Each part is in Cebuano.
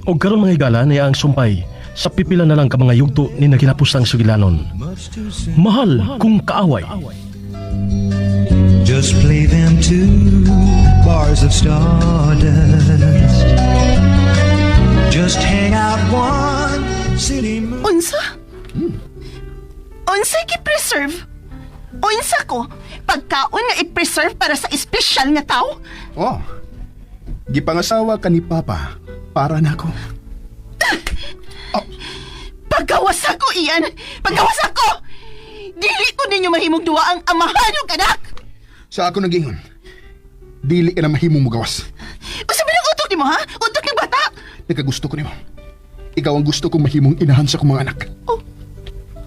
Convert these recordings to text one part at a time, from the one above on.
Og karon mga higala niya ang sumpay sa pipila na lang ka mga yugto ni nagkinapusang sugilanon. Mahal kung kaaway. Just play them two bars of stardust. Just hang out one silly moon. Unsa? Unsa gi-preserve? Unsa ko? Pagkaon nga i-preserve para sa espesyal nga tao? Oh. Gipangasawa ka ni Papa para nako. Paggawas ako, Ian! Paggawas ako! Dili ko ninyo mahimong duwa ang amahan ug anak! Sa ako nagingon. Dili ka na mahimong mugawas. Unsa ba ang utok nimo, ha? Utok ng bata! Nagkagusto ko nimo. Ikaw ang gusto kong mahimong inahan sa akong mga anak. Oh.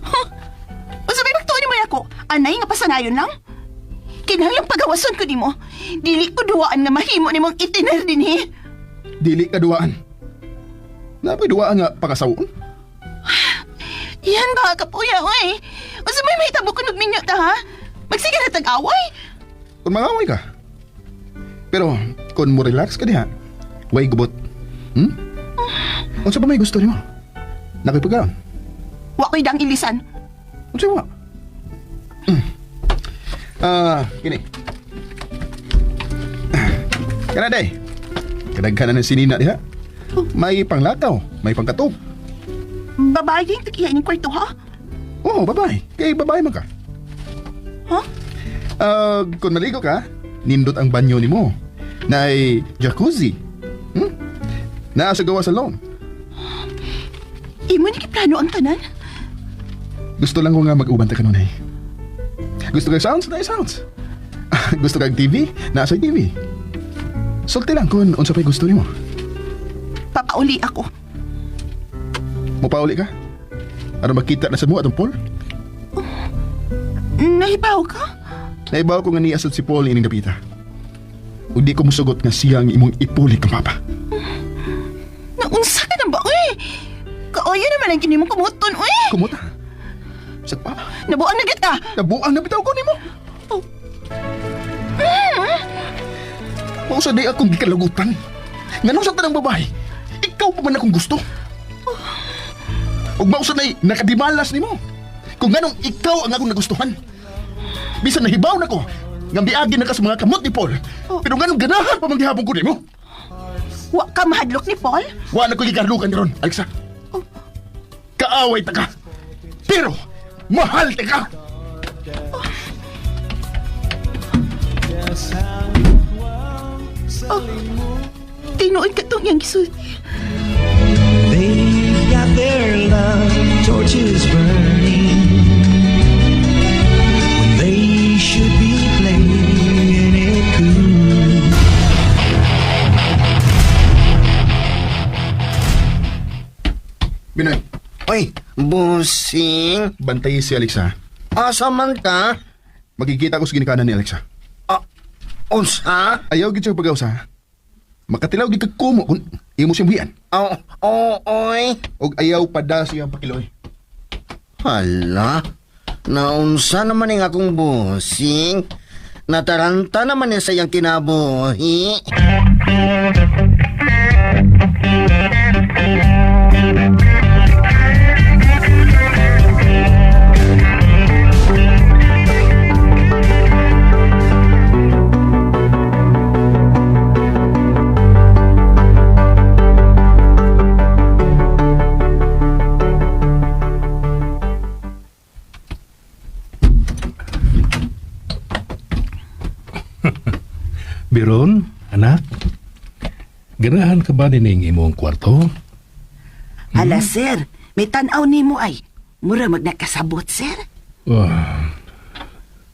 Huh? Unsa may magtuon nimo ako? Anay nga pasanayon lang? Kinahanglang pagawason ko nimo. Dili ko duwaan nga mahimo nimong itiner dinhi. Dili ka duwaan. Napoy duwaan nga pangasawon. Yan ba kapuya, oy? Unsa may mahitabo kun minyo ta, ha? Magsige na tag-away. Kung mangaway ka. Pero kung mo relax ka diha, way gubot. Unsa pa may gusto nimo? Nakoy pagkaon. Wa ko'y dang ilisan. Unsa wa? Ah, kini. Kana day. Kadaghan na ng sinina diha. May panglakaw, may pangkatog. Babae yung tag-iya ining kwarto, ha? Oo, babae. Kay babae man ka. Ha? Ah, kung maligo ka, nindot ang banyo nimo. Naay jacuzzi. Naa sa gawa salon. Imo ni giplano ang tanan? Gusto lang ko nga mag-uban ta kanunay. Gusto kag sounds, naay sounds. Gusto kag TV, naa sa TV. Sulti lang kung unsa pa'y gusto nimo. Papauli ako. Mopauli ka? Aron makita na sa mo atong Paul? Nahibaw ka? Naibaw ko nga niya sad si Paul ining dapita. Ug di ko musugot nga siya ang imong ipuli kang papa. Naunsa ka na ba, uy? Kaoyo naman ang kinimong kumuton, uy! Kumuta. Sagpa. Nabuang na gid ka! Nabuang na bitaw ko nimo. Oh. Mao sa di akong gikalagutan. Nganong sa tanang babae, ikaw pa man akong gusto. Ug mao sa nay nakadimalas nimo. Kung nganong ikaw ang akong nagustuhan. Bisan nahibaw na ko, nga biagi na ka sa mga kamot ni Paul. Pero nganong ganahan pa man gihapon ko nimo. Wa ka mahadlok ni Paul? Wa na ko gikarlukan ron, Alexa. Kaaway ta ka. Pero mahal ta ka. Tinuod ka tong iyang gisulti. They've got their love torches burning when they should be playing it cool. Binoy, Oy, busing. bantay si Alexa. Asa man ka? Magkikita ko sa ginikanan ni Alexa. Ah, unsa? Ayaw gid siya pag-awsa. Makatilaw gid kag kumo kung imo siyang buhian. Oh, oh, oy. Og ayaw pada siyang pakiloy. Hala, naunsa naman yung akong busing. Nataranta naman yung sayang kinabuhi. Biron, anak, ganahan ka ba nining imong kwarto? Hala, sir. May tanaw nimo ay. Mura magnakasabot, sir. Oh,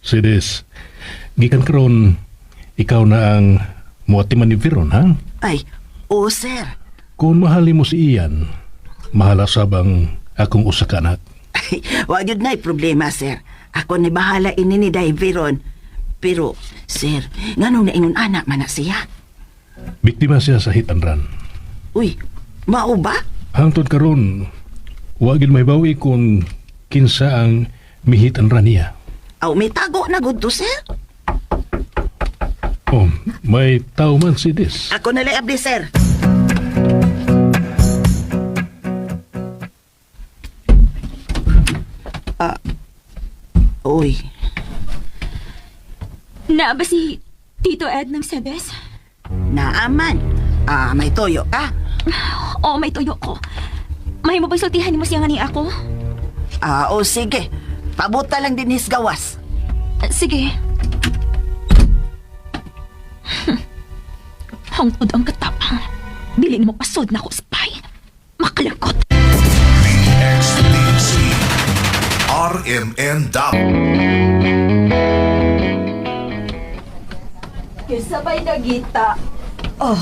Sides, gikan karon ikaw na ang muatiman ni Veron, ha? Ay, oo, sir. Kung mahalin mo si Ian, mahala sabang akong usa ka anak. Ay, wag yun na'y problema, sir. Ako ni bahala ini ni Daiveron. Pero, sir, nganong naingon anak man na siya? Biktima siya sa hit and run. Uy, mao ba? Hangtod karon, wa gid mahibawi kung kinsa ang mihit and run niya. Aw, may tago na gud to, sir. Oh, may tao man si Des. Ako na lang abli, sir. Naa ba si Tito Ed ng Sebes? Naaman. Ah, may toyo ka. Oo, may tuyo ko. Mahimo ba'y sultihan nimo siya nga ni ako? Ah, o sige. Pabuta lang din his gawas. Sige. Hangtod ang katapang. Dili nimo pasod na ako, spy. Makalagot. XDC RMN Dab Kisabay nagita. Oh.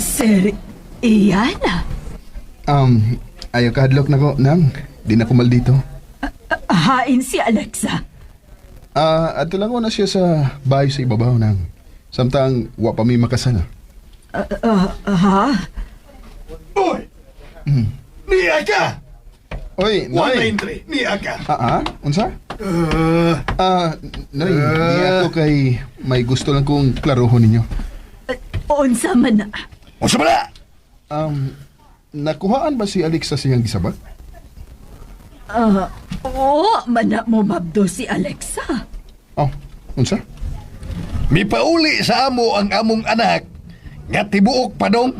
Sir, iyan? Ayaw kahadlok na ko, nang. Di na kumal dito. Hain si Alexa. Ah, ato lang ko na siya sa bahay sa ibabaw, nang. Samtang wa pa mi makasala. Ha? Uy! Niya ka! Oy, Noy. 193, niya ka! Unsa? Noy, di ako kay may gusto lang kong klarohon ninyo. Unsa man na. Unsa ba na? Nakuhaan ba si Alexa siyang gisabat? Oo, man na mo mabdo si Alexa. Oh, unsa? Mipauli sa amo ang among anak nga tibuok pa dong.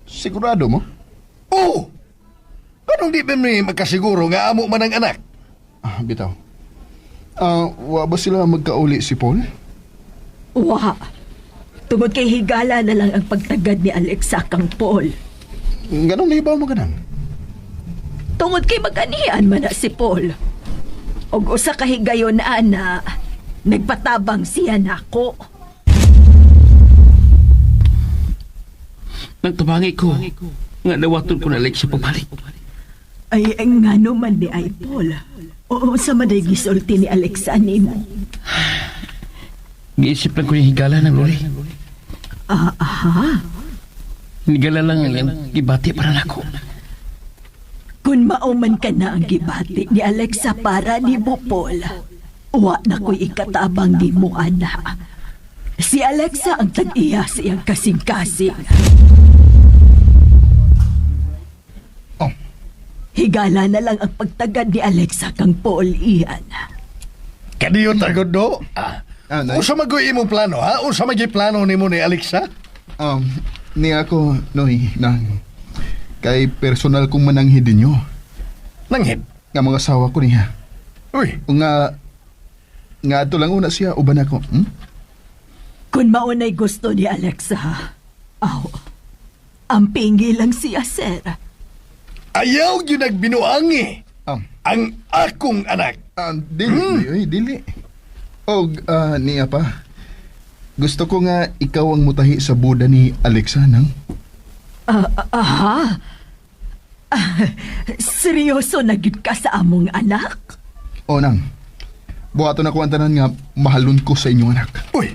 Sigurado mo? Oo! Anong di ba mi magkasiguro nga amo man ang anak? Ah, bitaw. Wa ba sila magkauli si Paul? Wa. Tungod kay higala na lang ang pagtagad ni Alexa kang Paul. Ganong nahibaw mo ganang? Tungod kay maganian man na si Paul. Og usa ka higayon ana, nagpatabang siya nako. Nagtabangi ko. Nga nawaton ko na Alexa pagbalik. Ay, ay ngano man ni ay Paul. Oo, sa man ay gisulti ni Alexa nimo. Giisip lang ko yung higala ng luli. Ah, aha. Higala lang ang iyang gibati para nako. Kung mao man ka na ang gibati ni Alexa para ni mo, Paul, wa na ko'y ikatabang ni mo, ana. Si Alexa ang tag-iya sa iyang kasing-kasing. Oh. Higala na lang ang pagtagad ni Alexa kang Paul iyan. Kadiyo tagod do. Ah. Ah, Nay. Unsa man ko'y imong plano ha? Unsa man gyud plano nimo ni Alexa? Ni ako, Noy, nang kay personal kong mananghid ninyo. Nanghid. Nga mga asawa ko niya. Uy, Nga, nga ato lang una siya, uban ako. Hmm? Kung maunay gusto ni Alexa, aw, ang pingi lang siya, sir. ayaw gyud nagbinuangi ang akong anak. Dili, uy, dili. Og, niya pa. Gusto ko nga ikaw ang mutahi sa buda ni Alexa, nang? Aha. Ah, seryoso na gyud ka sa among anak? O, nang. Buhaton ako ang tanan nga mahalon ko sa inyong anak. Uy.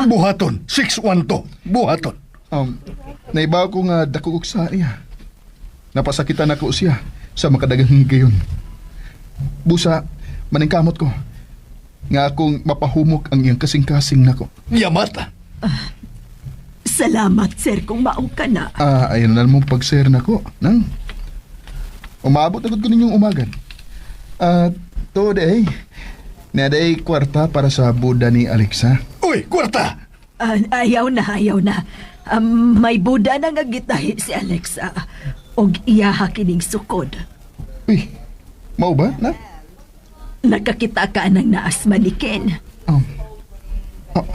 Buhaton 612. Buhaton. Naibaw ko nga dako og sa iya. Napasakitan ako siya sa makadagang gayon. Busa, maningkamot ko. Nga akong mapahumok ang iyang kasing-kasing nako. Yamata. Salamat, sir, kung mao ka na. Ah, ayun na mo pag-share nako, nang. Umabot agad ko ninyong umagan. Ah, to day. Naday kwarta para sa buda ni Alexa. Uy, kwarta. Ah, ayaw na, ayaw na. May buda na nga gitahi si Alexa. Og iyaha kining sukod. Uy, mao ba na? Nakakita ka ng naasma ni Ken. Oh. Oh.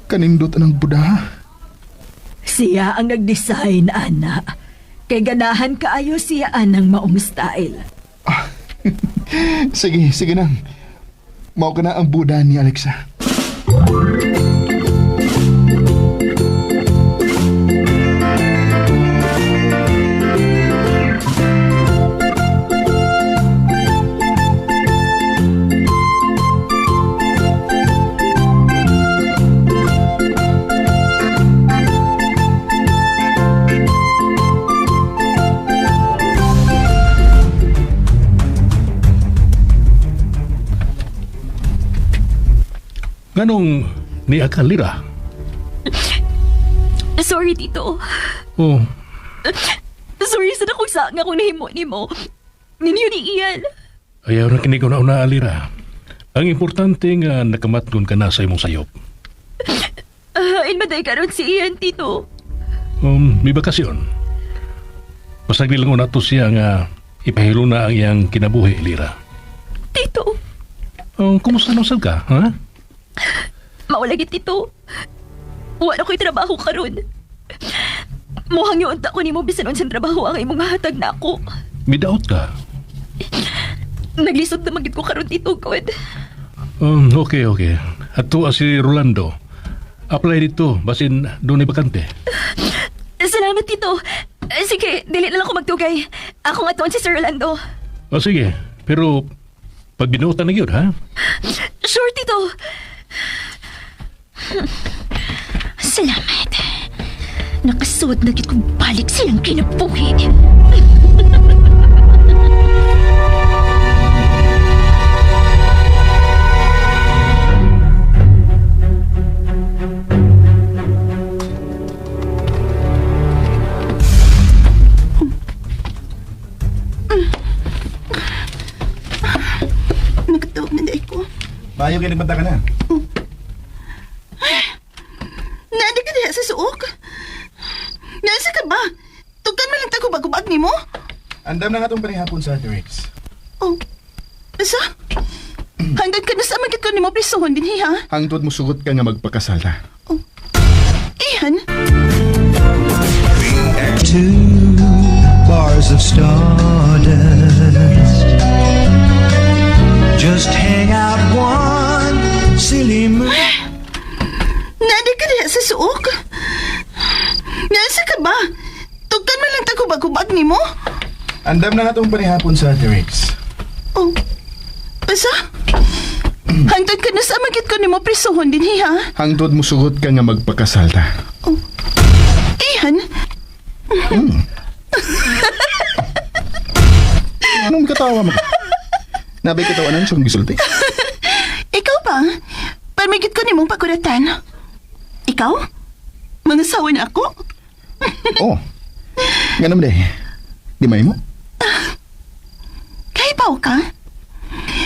Kanindot ang buda. ha? Siya ang nag-design, ana. Kay ganahan kaayo siya anang maong style. Sige, sige nang. Mao ka na ang buda ni Alexa. Nganong ni Akalira? Sorry, Tito. Oh, Sorry sa nakong sa nga kung nahimo nimo. Ninyo ni Ian. Ayaw na kinig una-una, Alira. Ang importante nga nakamatgon ka na sa imong sayop. Hain maday karon si Ian, Tito. May bakasyon. Pasagdi lang una to siya nga ipahilo na ang iyang kinabuhi, Lira. Tito, Kumusta na usab ka, ha? mawala gid, Tito. Wala ko'y trabaho karon. Muhang yun ko nimo bisan unsang trabaho ang imong hatag na ako. Midaot ka. Naglisod na magid ko karon, Tito, God. Okay, okay. Ato si Rolando. Apply dito, basin doon ay bakante. Salamat, Tito. Sige, dili na lang ko magtugay. Ako nga tuon si Sir Rolando. O sige, pero pag binuotan na yun, ha? Sure, Tito. Salamat. Nakasuot na gid kong balik silang kinabuhi. Nagtawag na dahil ko. Maayo kay nagbanta ka na. Naadi ka diha sa suok? Nasa ka ba? Tugkan man lang tagubag-ubag nimo? Andam na nga itong panihapon sa Rex. Oh. Asa? Hanggang ka na sa magit ko nimo prisuhon din ha? Hangtod mo sugot ka nga magpakasal ta. Iyan. Two bars of stardust. Just hang out one silly move. Naadi ka diha sa suok? Nasa ka ba? Tugkan man lang tagubag-ubag nimo? Andam na nga itong panihapon sa Rex. Oh. Asa? Hangtod ka na sa magit ko nimo prisuhon din ha? Hangtod mo sugot ka nga magpakasal ta. Iyan. Anong katawa mo? Nabay katawanan siyang gisulti. Ikaw pa? Parmigit ko nimong pakuratan. Ikaw? Mangasawa na ako? Oh. Nga naman eh. Di may mo? Kay paw ka?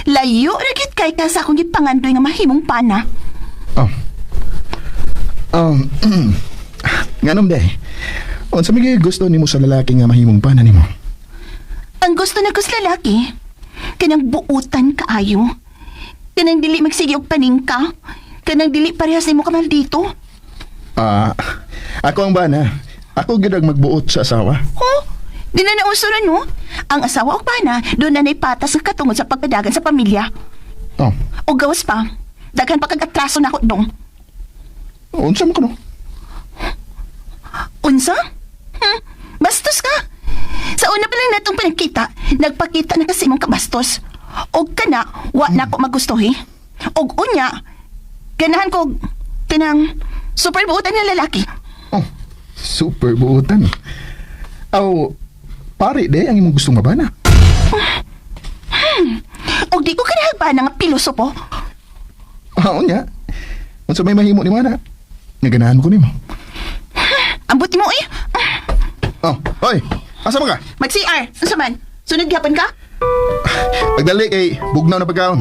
Layo ra gid kay ka sa akong gipangandoy nga mahimong pana. Oh. Nga naman eh. Unsa may gusto nimo sa lalaki nga mahimong pana nimo? Ang gusto na ko sa lalaki, kanang buutan kaayo. Kanang dili magsige og paningka. Kanang dili parehas nimo kamal dito. Ah, ako ang bana. Ako gid ang magbuot sa asawa. Ho? Di na nauso na no? Ang asawa og pana, doon na naipatas ang katungod sa pagkadagan sa pamilya. Oh. O gawas pa, daghan pa kag atraso na ako dong. Unsa man kuno? Unsa? Bastos ka. Sa una pa lang natong panagkita, nagpakita na kasi mong kabastos. Og kana, wa na ko magustuhi. Og unya, ganahan ko og kanang super buutan nga lalaki. Oh, super buotan. Aw, pare de ang imong gustong mabana. Og di ko kanahagba nga pilosopo. Ah, unya. Unsa may mahimo ni mana? Naganahan ko nimo. Ambot mo eh. Oh, oy. Asa man ka? Mag-CR, unsa man? Sunod gyapon ka? Pagdali kay bugnaw na pagkaon.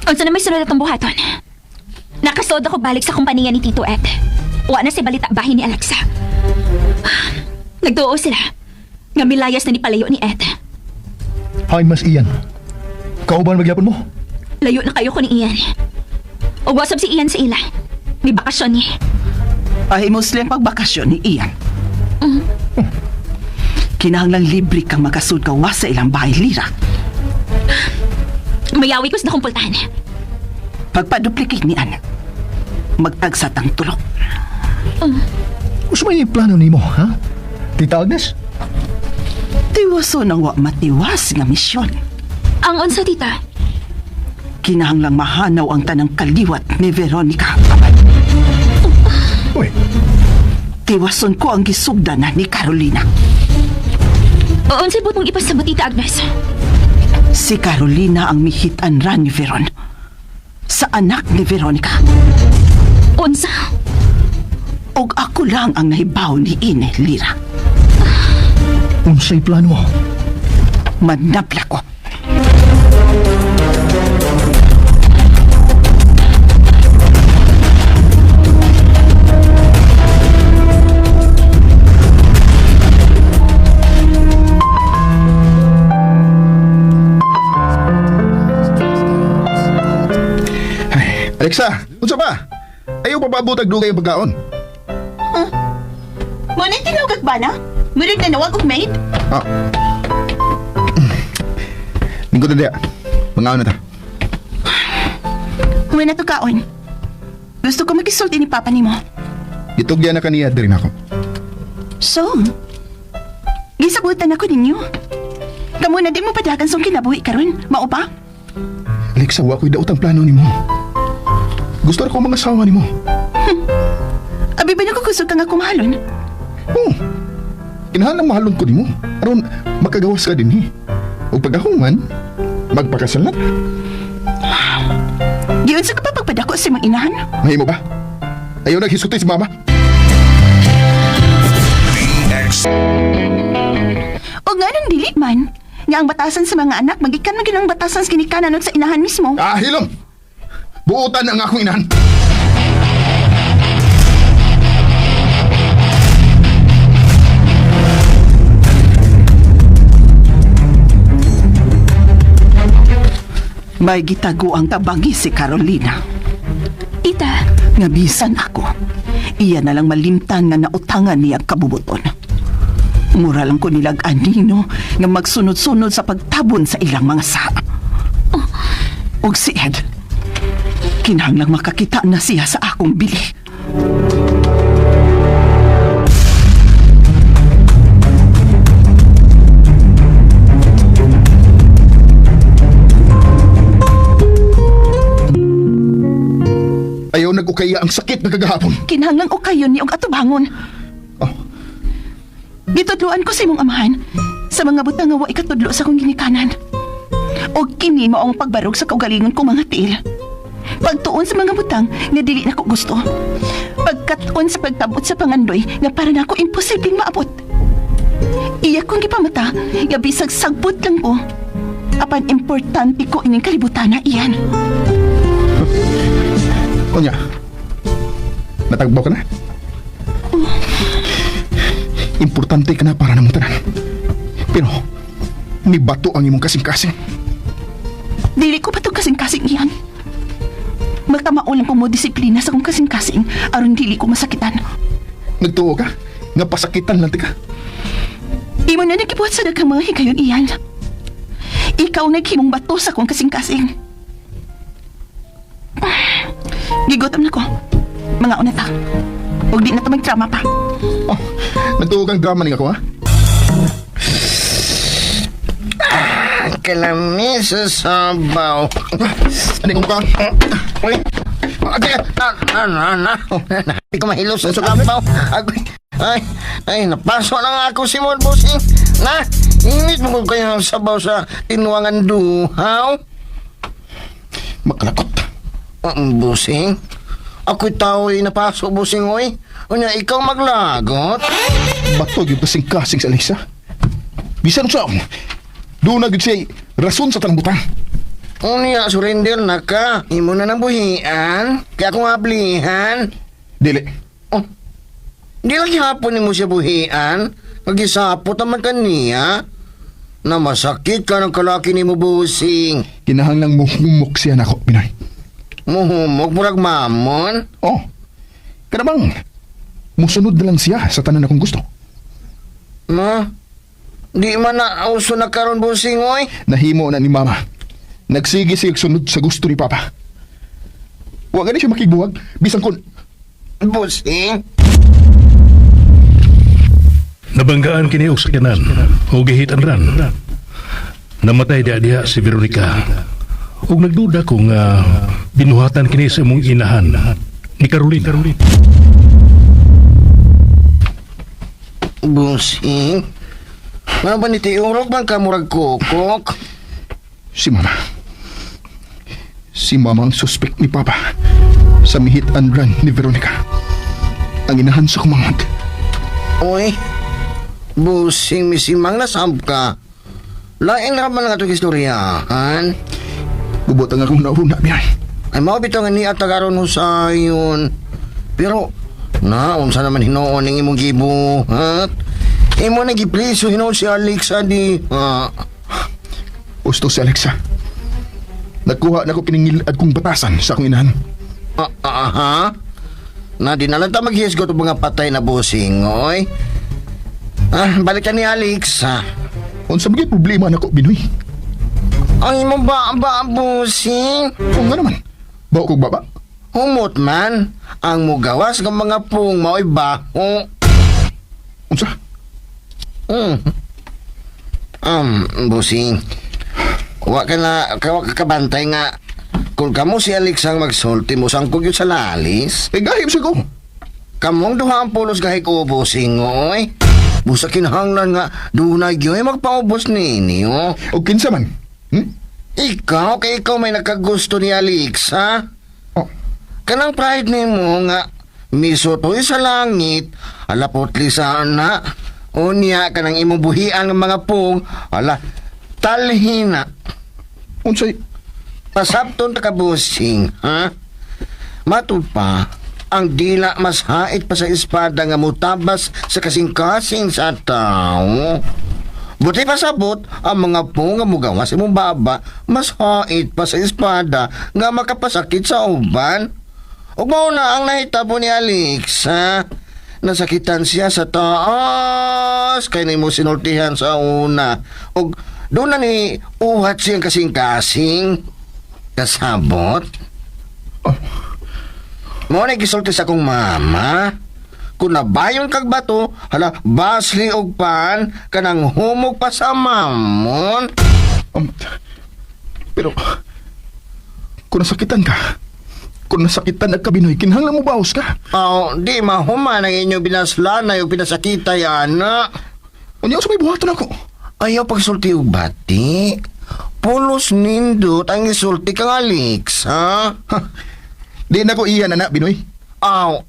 Unsa na may sunod atong buhaton? Nakasod ako balik sa kompanya ni Tito Ed. Wa na si balita bahin ni Alexa. Nagduo sila. Nga milayas na ni palayo ni Ed. Hay mas iyan. Kauban magyapon mo. Layo na kayo ko ni Ian. O wasap si Ian sa ila. May bakasyon niya. Pahimos lang pagbakasyon ni Ian. Kinahanglang libre kang makasud ka wa sa ilang bahay lira. Mayawi ko sa nakumpultahan. Pagpa-duplicate ni Ana, magtagsa tang tulok. Unsa may plano nimo, ha? Tita Agnes? Tiwaso ng wa matiwas nga misyon. Ang unsa, tita? Kinahanglang mahanaw ang tanang kaliwat ni Veronica. Uy. Tiwason ko ang gisugdanan ni Carolina. Unsay buot mong ipasabot, Tita Agnes? Si Carolina ang mihitan-ran ni Veron. Sa anak ni Veronica. Unsa? Og ako lang ang nahibaw ni Ine Lira. Unsay plano mo? Manapla ko. Ay, Alexa, unsa ba? Ayaw pa paabot ang dugay ang pagkaon. Muna tinawag ba na? Murig na nawag og maid? Ah. Lingkod na diya. Mangaon na ta. Huwag na to kaon. Gusto ko magisulti ni Papa nimo. Gitugyan na kaniya diri nako. So, gisabutan ako ninyo. Kamo na di mo padagan sa kinabuhi karon, mao ba? Alexa, wa ko'y daot ang plano nimo. Gusto ra ko mga asawa nimo. Abi ba nagkukusog ka nga kumahalon? Oh. Kinahanglan mahalon ko nimo aron makagawas ka dinhi. Ug pagkahuman, magpakasal na ta. Giunsa ka pa pagpadako sa imong inahan? Mahimo ba? Ayaw naghisulti si mama. DX O nga nang dili man, nga ang batasan sa mga anak magikan man gyud ang batasan sa ginikanan ug sa inahan mismo. Ah, hilom! Buotan ang akong inahan. May gitago ang tabangi si Carolina. Tita, Nga bisan ako, iya na lang malimtan nga nautangan niya ang kabubuton. Mura lang ko nilag anino nga magsunod-sunod sa pagtabon sa ilang mga saa. Og si Ed, kinahanglang makakita na siya sa akong bili. Ayaw nag-ukaya ang sakit na kagahapon. Kinahanglang ukayon ni og atubangon. Oh, Gitudloan ko sa imong amahan sa mga butang nga wa ikatudlo sa akong ginikanan. Og kini mao ang pagbarog sa kaugalingon kong mga tiil. Pagtuon sa mga butang nga dili nako gusto. Pagkat-on sa pagtabot sa pangandoy nga para nako imposibleng maabot. Iya kong gipamata nga bisag sagbot lang ko. Apan importante ko ining kalibutan na iyan. Unya. Natagbaw ka na? Importante ka na para namong tanan. Pero, nibato ang imong kasing-kasing. Dili ko patong kasing-kasing iyan. Magkamao lang ko mo disiplina sa kong kasing-kasing aron dili ko masakitan. Nagtuo ka? Nga pasakitan lang tika. Imo na nagibuhat sa daghang mga higayon iyan. Ikaw naghimong bato sa kong kasing-kasing. Gigotom na ko. Mga una ta. Huwag di na ta magdrama pa. Oh, nagtuo kang drama ni ako ha? Kalami sa sabaw. Ano kong ka? Uy, Agay! na, na, na, na. Hindi ko mahilo sa sabaw. Agoy, ay, ay, napaso na nga ako si Mon Busing. Na, init mo kung kayo ang sabaw sa tinuangan duhaw. Makalakot. Busing, ako'y tao'y napaso, Busing, oy. Unya, ikaw maglagot. Bato yung kasing-kasing sa Alexa. Bisan sa doon na gud siya'y rason sa tanang butang. Unya, surrender na ka. Imo na ng buhian. Kaya akong ablihan. Dili. Oh, di lagi hapon ni mo siya buhian. Magisapot naman ka niya. Na masakit ka ng kalaki ni mo, Busing. Kinahanglang muhumok siya nako, Pinoy. Muhumok, murag mamon. Oh, kanabang musunod na lang siya sa tanan akong gusto. Ma, di man na uso na karon, Busing, oy. Nahimo na ni Mama. Nagsige siya sunod sa gusto ni Papa. Wa gani siya makigbuwag bisan kon Busing. Nabanggaan kini og sakyanan o gihitan ran. Namatay diha diha si Veronica. Ug nagduda ko nga binuhatan kini sa imong inahan ni Carolina. Busing. Nga ba ni tiurog man ka murag kukok? Si Mama. Si Mama ang suspect ni Papa sa mihit and run ni Veronica. Ang inahan sa kumangod. Uy, busing misimang nasamp ka. Lain ra man lang atong istoryahan. Bubot ang akong nauna, Binoy. Ay mao bitaw nga niya tagaron husayon. Pero na unsa naman hinuon ning imong gibuhat? Imo na gipriso hinuon si Alexa di. Ha. Gusto si Alexa. Nagkuha na ko kiningilad kong batasan sa akong inahan. Ah, ah, ha? Na di na lang ta maghisgot og mga patay na busing, oy. Ah, balik ka ni Alexa. Unsa maging problema nako, Binoy? Ang imong ba ba busing? Kung nga naman, bawo kog baba. Humot man, ang mugawas ng mga pung mao'y baho. Unsa? Busing. Wa ka na, ka, wa ka kabantay nga. Kung kamo si Alex ang magsulti mo, sangkog yun sa lalis. Eh, gahim sa ko. Kamong duha ang pulos gahi ko, busing, oy. Busa kinahanglan nga, dunay gyud magpaubos ninyo. O kinsa man? Hmm? Ikaw, kay ikaw may nagkagusto ni Alex, ha? Oh. Kanang pride nimo nga misutoy sa langit, ala putli sa ana. Unya kanang imong buhian ng mga pung, ala talhina. Unsay Pasabton ta kabusing, ha? Matud pa, ang dila mas hait pa sa espada nga mutabas sa kasing-kasing sa tao. Buti pa sabot, ang mga pung nga mugawas imong baba, mas hait pa sa espada nga makapasakit sa uban. Ug mao na ang nahitabo ni Alex, ha? Nasakitan siya sa taas kay nimo sinultihan sa una. Ug doon na ni uhat siyang kasing-kasing. Kasabot? Oh. Mo na gisulti sa akong mama. Kung nabayon kag bato, hala, basli og pan, kanang humog pa sa mamon. Pero kung nasakitan ka, kung nasakitan ang kabinoy, kinahanglan mo baos ka. Aw, di mahuman ang inyong binaslanay o pinasakitay, ana. Unya sa may buhaton ako. Ayaw pagsulti og bati. Pulos nindot ang isulti kang Alex, ha? Ha? Di na ko iyan, anak, Binoy. Aw,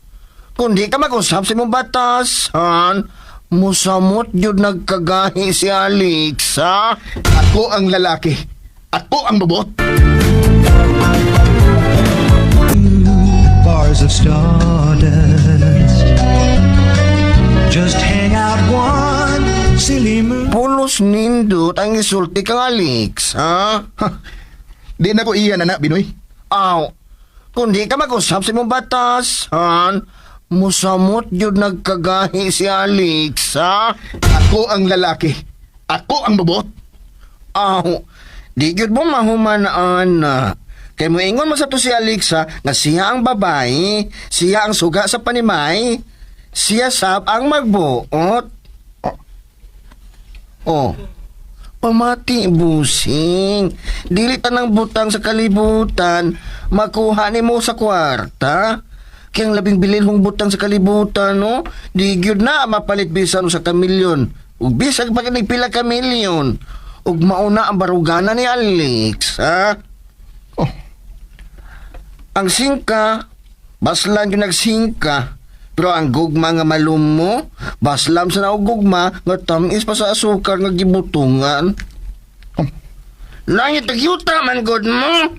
kung di ka mag-usap sa imong batasan, musamot yun nagkagahi si Alex, ha? Ako ang lalaki. Ako ang babot. Bars of stardust. Just hang out one silly move. Pulos nindot ang isulti kang Alex, ha? Ha? Di na ko iyan, anak, Binoy. Aw, kung di ka mag-usap sa imong batasan, musamot yun nagkagahi si Alex, ha? Ako ang lalaki. Ako ang babot. Aw, di gyud mo mahuman, ana. Kay moingon mo sa to si Alexa nga siya ang babae, siya ang suga sa panimay, siya sab ang magbuot. Oh. Pamati, busing. Dili tanang butang sa kalibutan, makuha nimo sa kwarta. Kaya ang labing bilin butang sa kalibutan, no? Di gyud na mapalit bisan sa kamilyon. Ug bisag pa kini pila ka milyon. Ug mauna ang barugana ni Alex, ha? Oh. Ang singka, baslan yung nagsingka. Pero ang gugma nga malumo, baslam sa naog gugma nga tamis pa sa asukar nga gibutungan. Oh. Langit nagyuta man gud mo.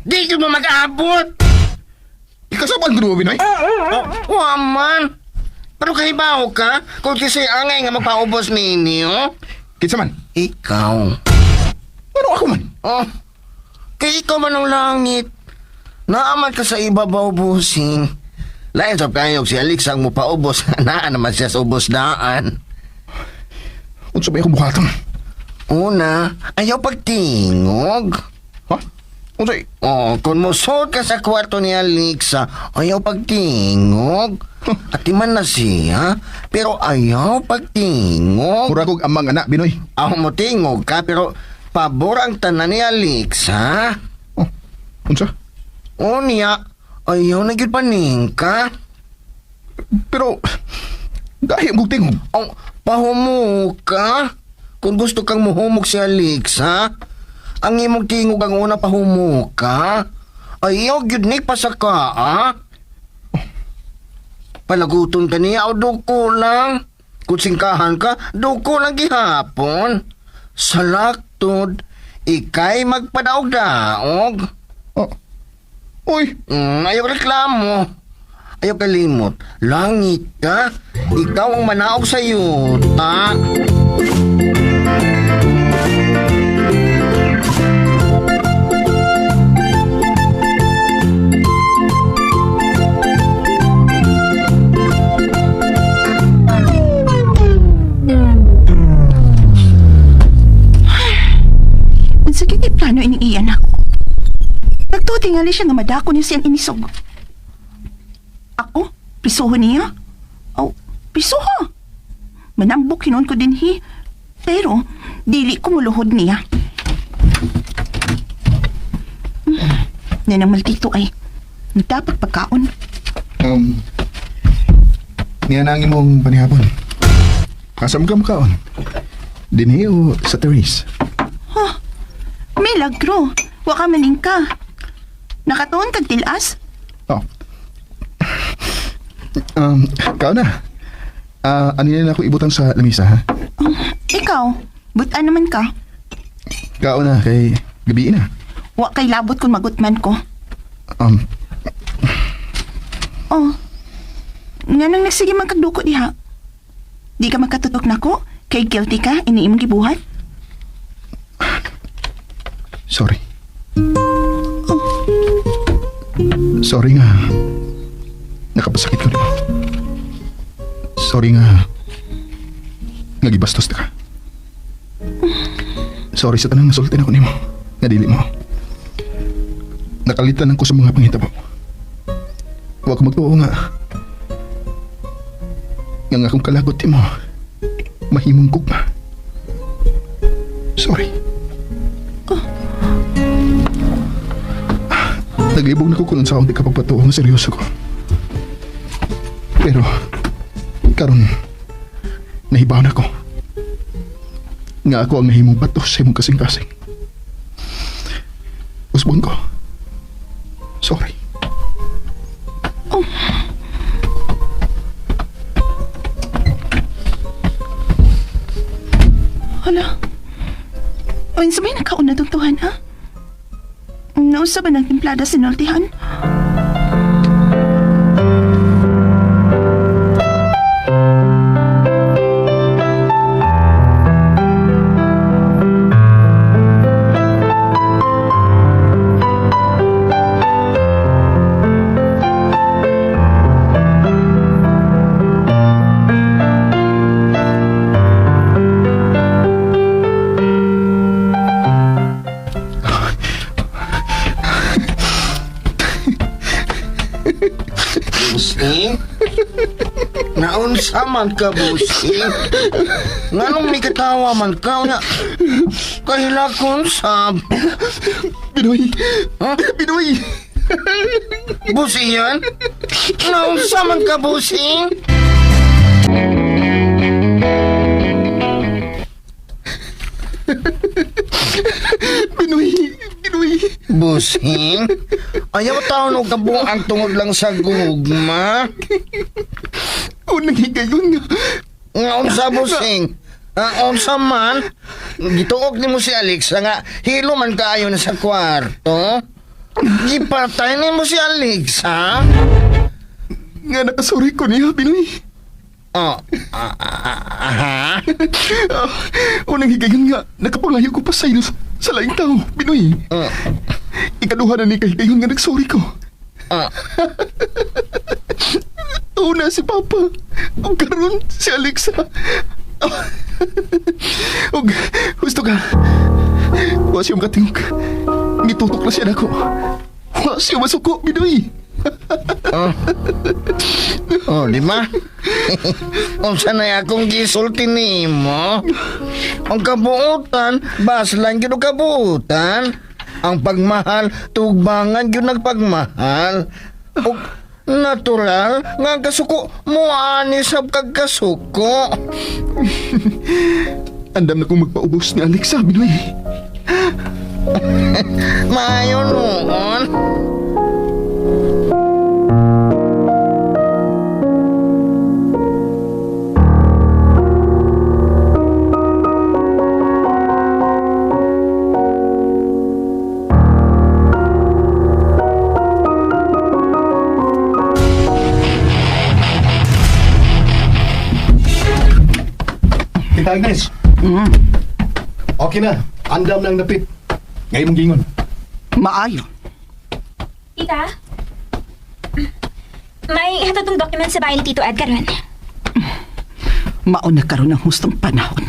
Di gyud mo mag-abot. Ikasaban ko Binoy. Oh, wa man. Pero kahibaw ka kung kisay angay nga magpaubos ninyo. Kinsa man? Ikaw. Ano ako man? Oh, kay ikaw man ang langit. Naaman ka sa ibabaw, busing. Lain sa kayog si Alex ang mupaubos. Naa naman siya sa ubos daan. Unsa ba akong buhaton? Una, ayaw pagtingog. Ha? Unsay? Oh, kung musuot ka sa kwarto ni Alexa, ayaw pagtingog. Atiman na siya, pero ayaw pagtingog. Mura kog amang anak, Binoy. Ako mo tingog ka, pero pabor ang tanan ni Alexa. Oh. Unsa? Unya, ayaw na gyud paningka. Pero Gahi ang tingog. Oh, pahumuka? Kung gusto kang muhumok si Alexa, ang imong tingog ang una pahumuka. Ayaw, gyud ni pasaka, ah? Palaguton ka niya o duko lang. Kung singkahan ka, duko lang gihapon. Sa laktod, ikay magpadaog-daog. Oh. Uy! Ayaw reklamo. Ayaw kalimot. Langit ka. Ikaw ang manaog sa yuta. Unsa kay plano ining iyan ako? Nagtuo tingali siya nga madako niya siyang inisog. Ako? Prisuho niya? Oh, prisuho. Manambok hinon ko dinhi. Pero, dili ko muluhod niya. Nanang maldito ay. Dapat pagkaon. Niya na ang imong panihapon. Kasam ka makaon? Dinhi o sa terrace? Huh? Milagro. Wa ka maning ka. Nakatuon kag tilas? Oh. Kao na. Ah, ano na ako ibutang sa lamisa, ha? Oh, ikaw, butan naman ka. Kao na, kay gabi na. Wa kay labot kung magutman ko. Oh. Nga nang nagsige man kag duko diha. Di ka magkatutok nako, kay guilty ka, ini imong gibuhat. Sorry. Sorry nga. Nakapasakit ko nimo. Sorry nga. Nagibastos na ka. Sorry sa tanang nasulti na ko nimo. Nga dili mo. Nakalitan ko sa mga panghitabo. Huwag ko magtuo nga. Nga nga akong kalagot mo. Mahimong gugma. Sorry. Nag-ibog na ko kung sa akong di ka pagpatuo nga seryoso ko. Pero, karon nahibaw na ko. Nga ako ang nahimong bato sa imong kasing-kasing. Usbon ko. Sorry. Oh. Hala. Unsa may nakauna tungtuhan, ha? Nausa ba ng timplada sinultihan? Busing? Naunsa man ka, Busing? Nganong may katawa man ka? Nga, kahilakon sab. Binoy! Huh? Binoy! Busing yan? Naunsa man ka, Busing? Binoy! Binoy! Busing? Ayaw taon og kabuang tungod lang sa gugma. Unang higayon nga. Nga unsa, Busing? Nga unsa man? Gituog nimo si Alexa nga hilo man kaayo na sa kwarto. Gipatay nimo si Alexa. Nga nakasuri ko niya, Binoy. Oh, aha. Unang higayon nga, nakapangayo ko pa sa sa laing tao, Binoy. Ikaduha na ni kahigayon nga nagsorry ko. Una si Papa, ug karon si Alexa. Ug gusto ka. Wa siya makatingog. Nitutok na siya nako. Wa siya masuko, Binoy. Oh, di ba? Unsa na akong gisulti nimo? Ang kabuutan, baslan gyud ang kabuutan. Ang pagmahal, tugbangan gyud nagpagmahal. Ug Natural nga ang kasuko mo ani sab kag kasuko. Andam na kong magpaubos ni Alexa, Binoy. Maayo noon. Tita Agnes. Okay na. Andam lang napit. Ngayon mong gingon. Maayo. Tita? May hatod tong document sa bahay ni Tito Ed karon. Mauna karon ang hustong panahon.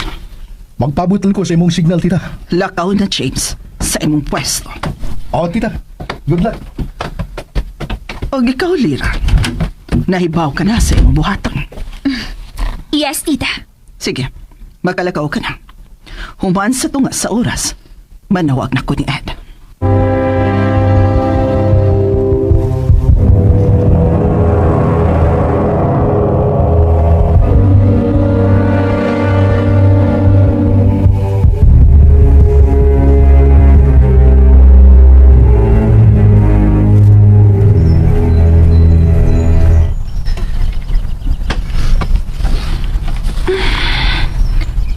Magpabot lang ko sa imong signal, tita. Lakaw na, James, sa imong pwesto. Oo, tita. Good luck. Og ikaw, Lira, nahibaw ka na sa imong buhatan. Yes, tita. Sige, makalakaw ka na. Human sa tunga sa oras, manawag na ko ni Ed.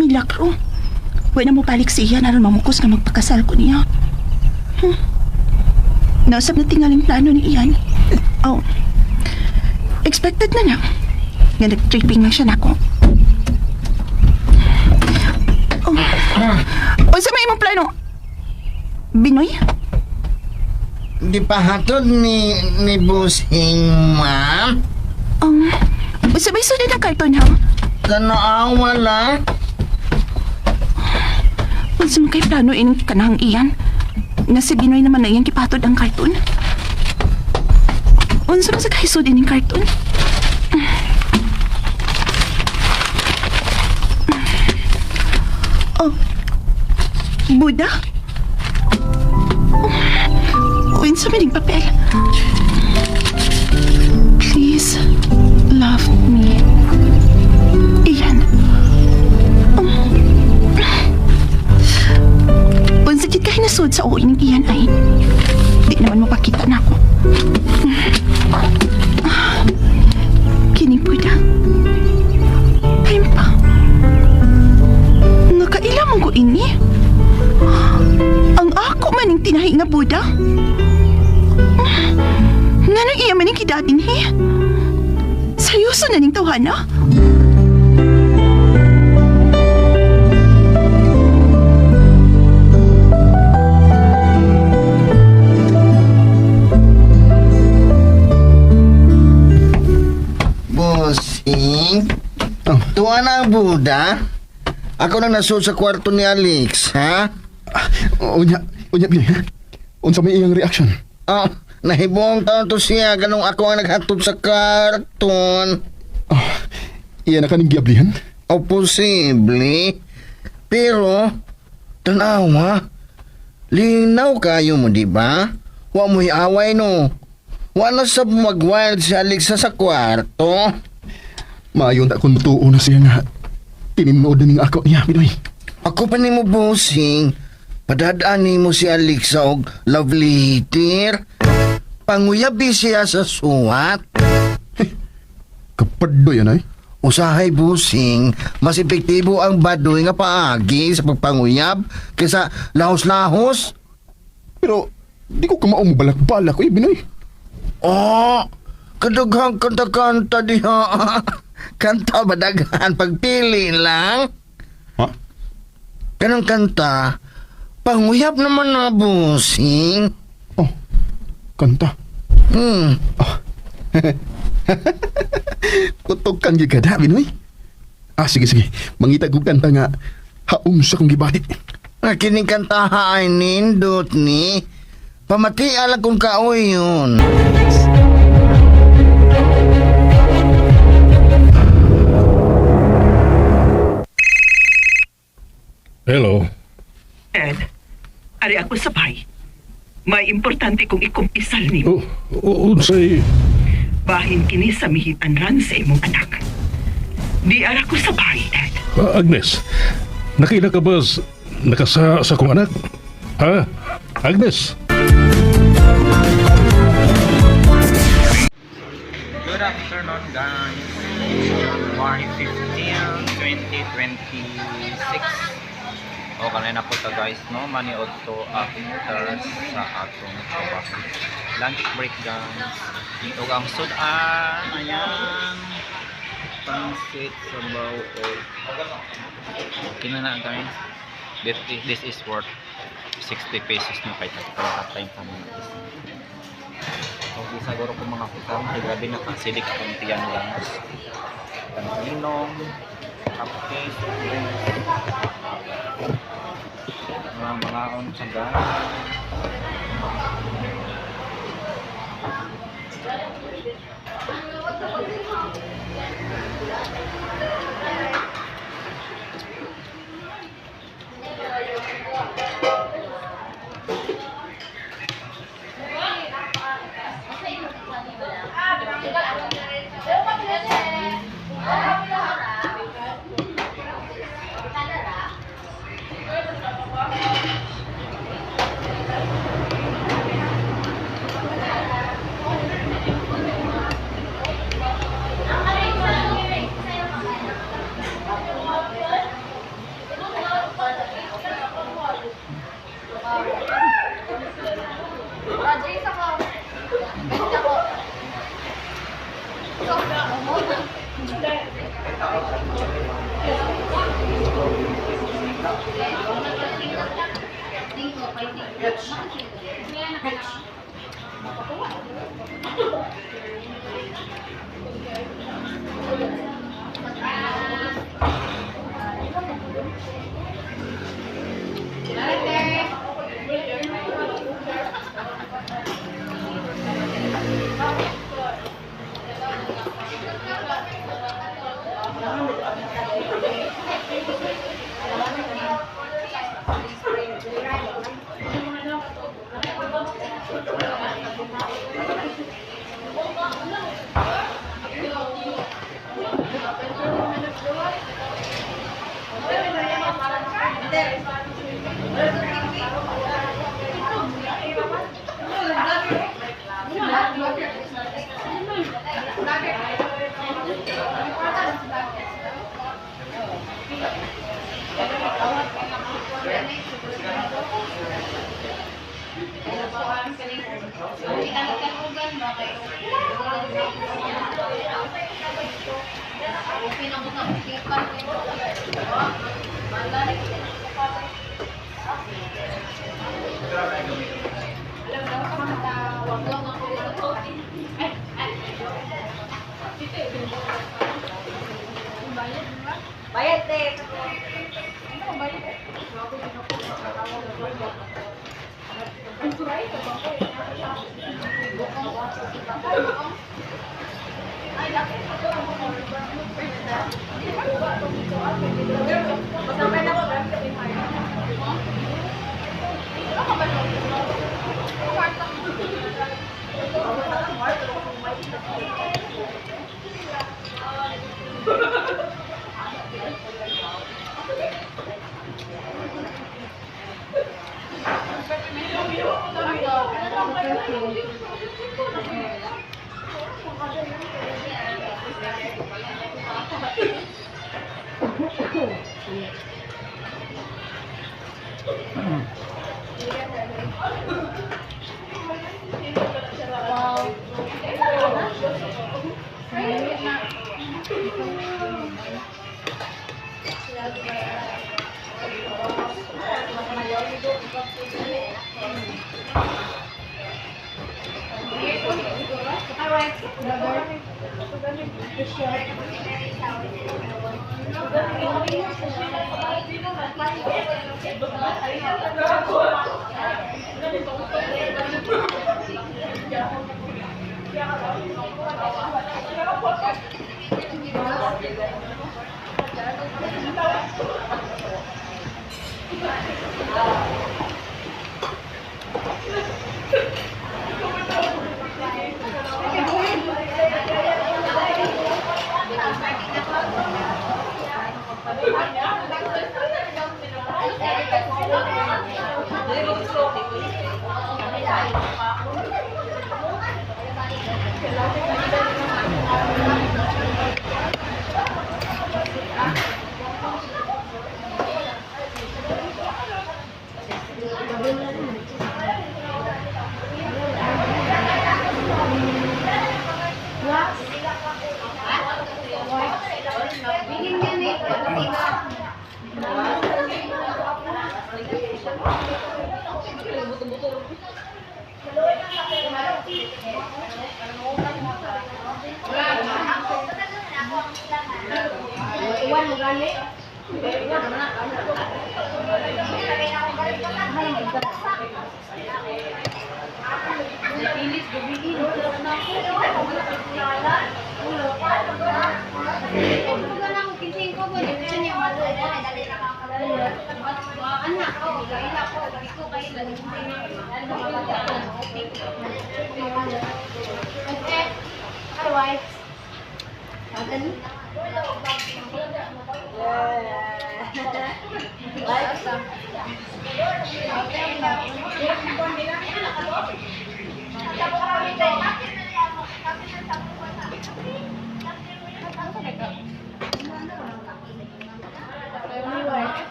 Milagro. Wala mo balik siya naron mamukos nga magpakasal ko niya. Nausap na tingaling plano ni Ian. Oh. Expected na na. Nga nag-tripping lang siya nako. Oh. Unsa may imong plano? Binoy? Di pa hatod ni Busing, ma'am. Unsa may sunod na karton ha? Tanaawa lang. Unsa man kay plano ining kanang iyan? Nga si Binoy naman na iyang gipatod ang karton. Unsa man sa kahisod ining karton? Oh. Buda? Oh, unsa man ning papel? Please love me. Iyan. Unsa jud kay nasud sa uwi ning iyan ay. Di naman mapakita na ako. Kining puda. Time pa. Nakaila mo ko ini. Ang ako maning tinahi nga Buda. Nganong iya maning kidadin he? Seryoso na ning tawhana? Bossing, Oh. tuwa na ang Buda. Ako nang nasud sa kwarto ni Alex, ha? Unya, unya, Binoy, ha? Unsa may iyang reaction? Oh, nahibong taon to siya ganong ako ang naghatod sa karton. Oh, iya na kaning giablihan? O posible. Pero, tanawa, linaw kayo mo, di ba? Wa mo'y away, no? Wa na sa mag-wild si Alexa sa kwarto. Maayon ta kung tuo na siya nga. Tininod na ning ako niya, Binoy. Ako pa nimo bossing. Padadaan nimo si Alexa og love letter. Panguyabi siya sa suwat. Kapaddo yan ay. Usahay busing, mas epektibo ang baduy nga paagi sa pagpanguyab kaysa lahos-lahos. Pero di ko kamaong balak-balak eh, Binoy. Oh, kadaghang kanta-kanta diha. Kanta ba daghan pagpili lang? Ha? Kanang kanta, panguyab naman na busing. Oh, kanta. Kutog kang gigada, Binoy. Ah, sige, sige. Mangita kong kanta nga haom sa kong gibati. Nga kining kanta ay nindot ni. Pamati lang kung kaoy yun. Hello. Ed, ari ako sa bay. May importante kong ikumpisal nimo. Oh, unsay... Bahin kini sa mihitanran sa imong anak. Di ara ko sa bahay, Ed. Ah, Agnes, nakaila ka ba nakasa sa akong anak? Ha? Agnes? Good afternoon, guys. It's January 15, 2026. O kanina po ta guys, no? Maniod to after sa atong trabaho. Lunch break, guys. Ug ang sudan, ayan. Pansit, sabaw, o okay na na guys. This is worth 60 pesos no kay tatlo time pa mga isa. Okay, siguro ko mga kutang, ay grabe na kasilik akong tiyan lang. Paninom, kape, drinks, mga mga sa guys.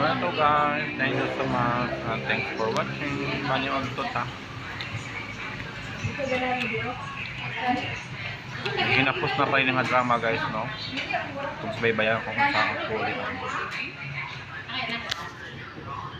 Well, guys, thank you so much and thanks for watching. Manyoon to ta. Ginapos na pa rin nga drama guys, no? Kung subaybayan ko kung saan ang ulit.